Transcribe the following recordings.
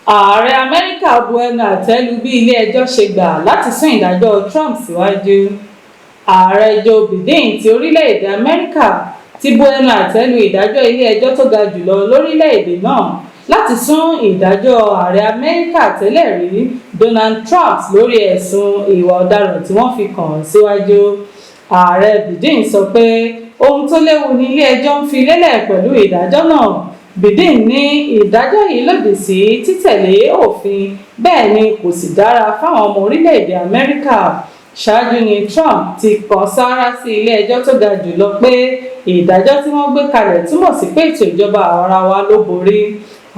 Ààrẹ Amẹ́ríkà bu ẹnu àtẹ́ lu bí ilé-ẹjọ́ ṣe gbà láti sún ìdájọ́ Trump síwájú. Ààrẹ Joe Biden ti orílẹ̀-èdè Amẹ́ríkà ti bu ẹnu àtẹ́ lu ìdájọ́ ilé-ẹjọ́ tó ga jùlọ lórílẹ̀-èdè náà láti sún ìdájọ́ ààrẹ Amẹ́ríkà tẹ́lẹ̀ rí Donald Trump lórí ẹ̀sùn ìwà ọ̀daràn tí wọ́n fi kàn án síwájú. Ààrẹ Biden sọ pé ohun tó léwu ní ilé-ẹjọ́ ń fi lélẹ̀ pẹ̀lú ìdájọ́ náà. Biden ní ìdájọ́ yìí lòdì sí títẹ̀lé òfin, bẹ́ẹ̀ ni kò sì dára fáwọn ọmọ orílẹ̀-èdè Amẹ́ríkà. Ṣáájú ni Trump ti kan sáárá sí ilé-ẹjọ́ tó ga jùlọ pé ìdájọ́ tí wọ́n gbé kalẹ̀ túmọ̀ sí pé ètò ìjọba àwarawa ló borí.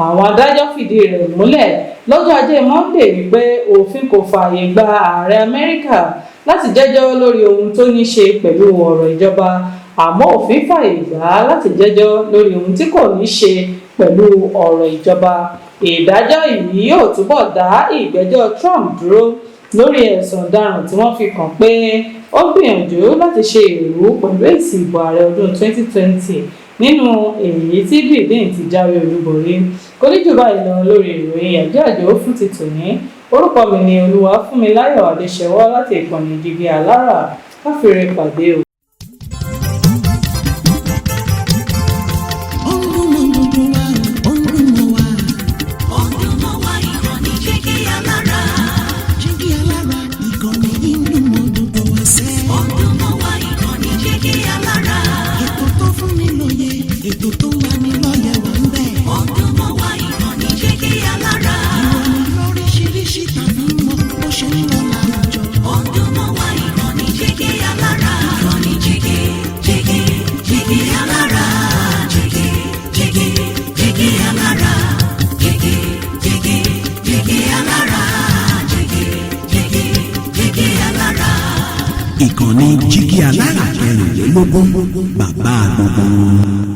Àwọn adájọ́ fìdí rẹ̀ múlẹ̀ lọ́jọ́ Ajé Monde wípé òfin kò fààyè gba ààrẹ Amẹ́ríkà láti jẹ́jọ́ lórí ohun tó ní ṣe pẹ̀lú ọ̀rọ̀ ìjọba, àmọ́ òfin fààyè gbà á láti jẹ́jọ́ lórí ohun tí kò ní ṣe pẹ̀lú ọ̀rọ̀ ìjọba. Ìdájọ́ yìí yóò túbọ̀ dá ìgbẹ́jọ́ Trump dúró lórí ẹ̀sùn ọ̀daràn tí wọ́n fi kàn pé ó gbìyànjú láti ṣe èrú pẹ̀lú èsì ìbò ààrẹ ọdún 2020, nínú èyí tí Biden ti jáwé olúborí. Kò ní jù báyìí lọ lórí ìròyìn Yàjóyàjó fún ti tòní. Orúkọ mi ni Olúwafúnmiláyọ̀ Adéṣẹwọ́ láti ìkànnì Jígí Alára. Ká fire pàdé o. Ó ń dùn mọ́ gbogbo wa, ó ń dùn mọ́ wa. Ó ń dùn mọ́ wa, ìkànnì Jígí Alára. Jígí Alára, ìkànnì yìí ń dùn mọ́ gbogbo wa sẹ́. Ó ń dùn mọ́ wa, ìkànnì Jígí Alára. Ètò tó fún ni lóye, ètò tó ń lani lọ́yẹ̀ wà ń bẹ̀. Ó ń dùn mọ́ wa, ìkànnì Jígí Alára. Ìròyìn lóríṣiríṣi tàbí mọ́ bó ṣe ń lọ láwùjọ. Ó ń dùn mọ́ wa, ìkànnì Jígí Alára. Ìkànnì Jígí, Jígí, Jígí Alára. Jígí, Jígí, Jígí Alára. Jígí, Jígí, Jígí Alára. Jígí, Jígí, Jígí Alára. Ìkànnì Jígí Alára 24, bàbá gbogbo wọn.